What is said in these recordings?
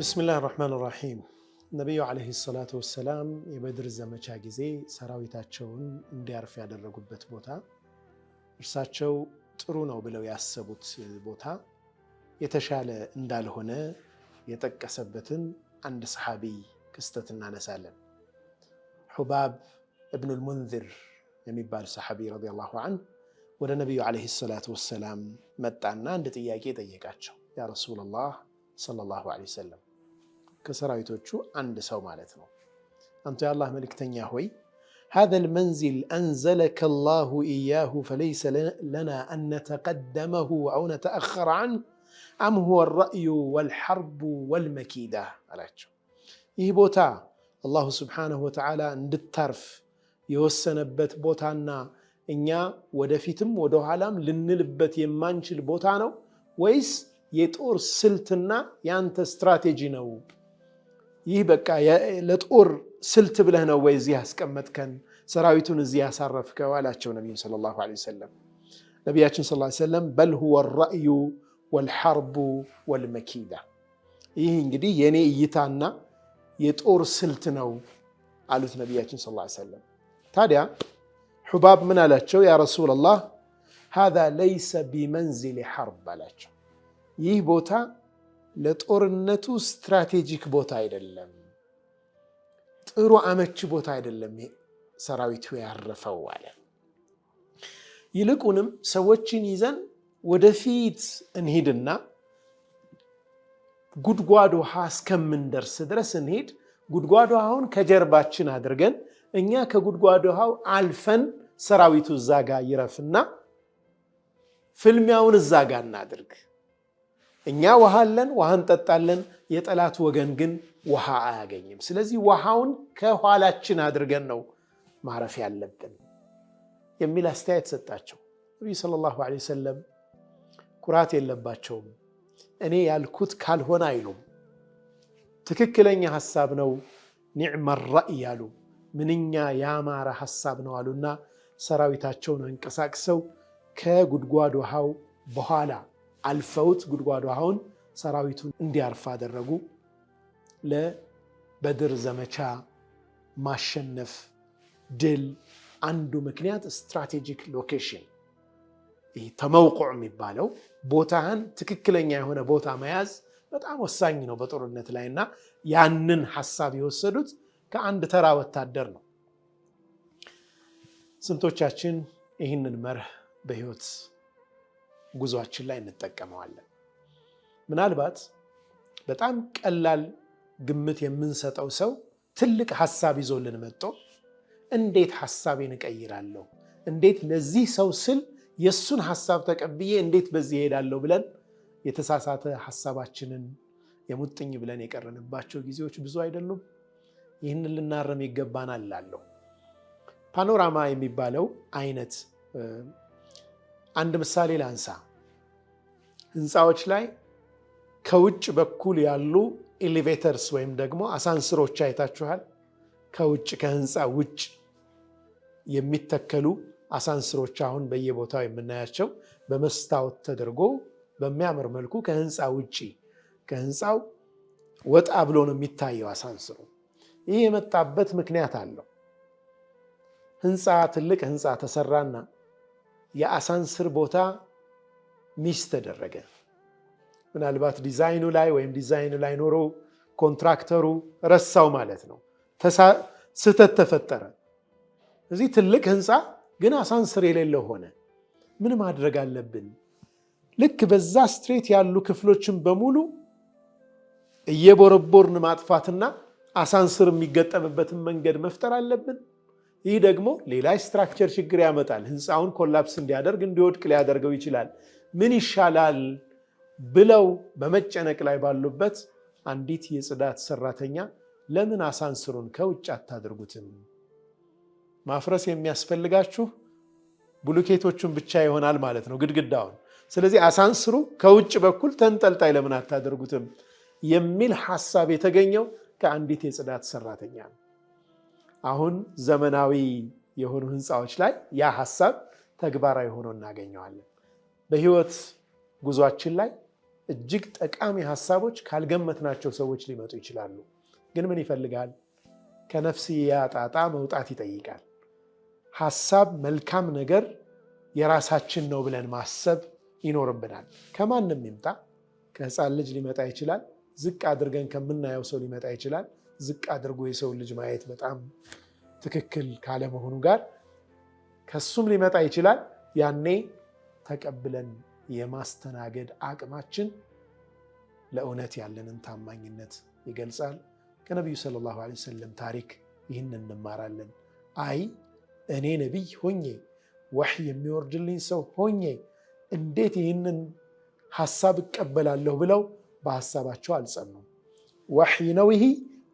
بسم الله الرحمن الرحيم። ነቢዩ عليه الصلاة والسلام የበድር ዘመቻ ጊዜ ሰራዊታቸውን እንዲያርፍ ያደረጉበት ቦታ፣ እርሳቸው ጥሩ ነው ብለው ያሰቡት ቦታ የተሻለ እንዳልሆነ የጠቀሰበትን አንድ ሰሓቢ ክስተት እናነሳለን። ሑባብ እብኑል ሙንዚር የሚባል ሰሓቢ رضي الله عنه ወደ ነቢዩ عليه الصلاة والسلام መጣና አንድ ጥያቄ ጠየቃቸው። يا رسول الله صلى الله عليه وسلم፣ ከሰራዊቶቹ አንድ ሰው ማለት ነው። አንቱ የአላህ መልእክተኛ ሆይ፣ هذا المنزل أنزلك الله إياه فليس لنا أن نتقدمه أو نتأخر عنه أم هو الرأي والحرب والمكيدة አላቸው። ይህ ቦታ الله سبحانه وتعالى እንድታርፍ የወሰነበት ቦታና እኛ ወደፊትም ወደኋላም ልንልበት የማንችል ቦታ ነው ወይስ የጦር ስልትና የአንተ ስትራቴጂ ነው? ይህ በቃ ለጦር ስልት ብለህ ነው ወይ እዚህ ያስቀመጥከን፣ ሰራዊቱን እዚህ ያሳረፍከው? አላቸው ነቢዩ صلى الله عليه وسلم። ነቢያችን صلى الله عليه وسلم بل هو الرأي والحرب والمكيدة፣ ይህ እንግዲህ የእኔ እይታና የጦር ስልት ነው አሉት ነቢያችን صلى الله عليه وسلم። ታዲያ ሑባብ ምን አላቸው? يا رسول الله، هذا ليس بمنزل حرب አላቸው። ይህ ቦታ ለጦርነቱ strategic ቦታ አይደለም፣ ጥሩ አመቺ ቦታ አይደለም ሰራዊቱ ያረፈው አለ። ይልቁንም ሰዎችን ይዘን ወደፊት እንሂድና ጉድጓድ ውሃ እስከምንደርስ ድረስ እንሂድ። ጉድጓድ ውሃውን ከጀርባችን አድርገን እኛ ከጉድጓድ ውሃው አልፈን ሰራዊቱ እዛ ጋ ይረፍና ፍልሚያውን እዛ ጋ እናድርግ። እኛ ውሃ አለን፣ ውሃ እንጠጣለን። የጠላት ወገን ግን ውሃ አያገኝም። ስለዚህ ውሃውን ከኋላችን አድርገን ነው ማረፍ ያለብን የሚል አስተያየት ሰጣቸው። ነቢዩ صلى الله عليه وسلم ኩራት የለባቸውም። እኔ ያልኩት ካልሆነ አይሉም። ትክክለኛ ሀሳብ ነው፣ نعم الرأي ያሉ፣ ምንኛ ያማረ ሀሳብ ነው አሉና ሰራዊታቸውን አንቀሳቅሰው ከጉድጓድ ውሃው በኋላ አልፈውት ጉድጓድ ውሃውን ሰራዊቱን እንዲያርፍ አደረጉ። ለበድር ዘመቻ ማሸነፍ ድል አንዱ ምክንያት strategic location፣ ይህ تموقع የሚባለው ቦታህን ትክክለኛ የሆነ ቦታ መያዝ በጣም ወሳኝ ነው በጦርነት ላይ እና ያንን ሀሳብ የወሰዱት ከአንድ ተራ ወታደር ነው። ስንቶቻችን ይህንን መርህ በህይወት ጉዟችን ላይ እንጠቀመዋለን? ምናልባት በጣም ቀላል ግምት የምንሰጠው ሰው ትልቅ ሀሳብ ይዞልን መጥቶ እንዴት ሀሳቤን እቀይራለሁ፣ እንዴት ለዚህ ሰው ስል የእሱን ሀሳብ ተቀብዬ እንዴት በዚህ እሄዳለሁ ብለን የተሳሳተ ሀሳባችንን የሙጥኝ ብለን የቀረንባቸው ጊዜዎች ብዙ አይደሉም? ይህንን ልናረም ይገባናል እላለሁ። Panorama የሚባለው አይነት አንድ ምሳሌ ላንሳ። ህንፃዎች ላይ ከውጭ በኩል ያሉ elevators ወይም ደግሞ አሳንስሮች አይታችኋል። ከውጭ ከህንፃ ውጭ የሚተከሉ አሳንስሮች አሁን በየቦታው የምናያቸው በመስታወት ተደርጎ በሚያምር መልኩ ከህንፃ ውጭ ከህንፃው ወጣ ብሎ ነው የሚታየው አሳንስሩ። ይህ የመጣበት ምክንያት አለው። ህንፃ ትልቅ ህንፃ ተሰራና የአሳንስር ቦታ miss ተደረገ። ምናልባት ዲዛይኑ ላይ ወይም ዲዛይኑ ላይ ኖሮ ኮንትራክተሩ ረሳው ማለት ነው። ስህተት ተፈጠረ። እዚህ ትልቅ ህንፃ ግን አሳንስር የሌለው ሆነ። ምን ማድረግ አለብን? ልክ በዛ street ያሉ ክፍሎችን በሙሉ እየቦረቦርን ማጥፋትና አሳንስር የሚገጠምበትን መንገድ መፍጠር አለብን። ይህ ደግሞ ሌላ structure ችግር ያመጣል። ህንፃውን collapse እንዲያደርግ እንዲወድቅ ሊያደርገው ይችላል። ምን ይሻላል ብለው በመጨነቅ ላይ ባሉበት አንዲት የጽዳት ሰራተኛ ለምን አሳንስሩን ከውጭ አታደርጉትም? ማፍረስ የሚያስፈልጋችሁ ብሎኬቶቹን ብቻ ይሆናል ማለት ነው፣ ግድግዳውን። ስለዚህ አሳንስሩ ከውጭ በኩል ተንጠልጣይ ለምን አታደርጉትም የሚል ሀሳብ የተገኘው ከአንዲት የጽዳት ሰራተኛ ነው። አሁን ዘመናዊ የሆኑ ህንፃዎች ላይ ያ ሀሳብ ተግባራዊ ሆኖ እናገኘዋለን። በህይወት ጉዟችን ላይ እጅግ ጠቃሚ ሀሳቦች ካልገመትናቸው ሰዎች ሊመጡ ይችላሉ። ግን ምን ይፈልጋል? ከነፍስያ ጣጣ መውጣት ይጠይቃል። ሀሳብ መልካም ነገር የራሳችን ነው ብለን ማሰብ ይኖርብናል። ከማንም ይምጣ፣ ከህፃን ልጅ ሊመጣ ይችላል። ዝቅ አድርገን ከምናየው ሰው ሊመጣ ይችላል። ዝቅ አድርጎ የሰው ልጅ ማየት በጣም ትክክል ካለመሆኑ ጋር ከሱም ሊመጣ ይችላል። ያኔ ተቀብለን የማስተናገድ አቅማችን ለእውነት ያለንን ታማኝነት ይገልጻል። ከነቢዩ صلى الله عليه وسلم ታሪክ ይህን እንማራለን። አይ እኔ ነቢይ ሆኜ ወሕይ የሚወርድልኝ ሰው ሆኜ እንዴት ይህንን ሀሳብ እቀበላለሁ ብለው በሀሳባቸው አልጸኑም። ወሕይ ነው ይህ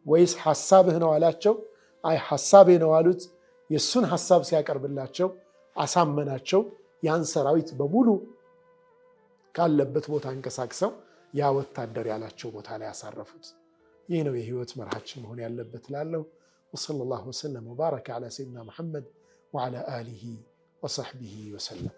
ወይስ ሀሳብህ ነው አላቸው። አይ ሀሳቤ ነው አሉት። የእሱን ሀሳብ ሲያቀርብላቸው አሳመናቸው። ያን ሰራዊት በሙሉ ካለበት ቦታ አንቀሳቅሰው ያ ወታደር ያላቸው ቦታ ላይ ያሳረፉት። ይህ ነው የህይወት መርሃችን መሆን ያለበት እላለሁ። ወሰለላሁ ወሰለም ወባረከ ዐላ ሰይድና ሙሐመድ ወዐላ አሊሂ ወሰሕቢሂ ወሰለም።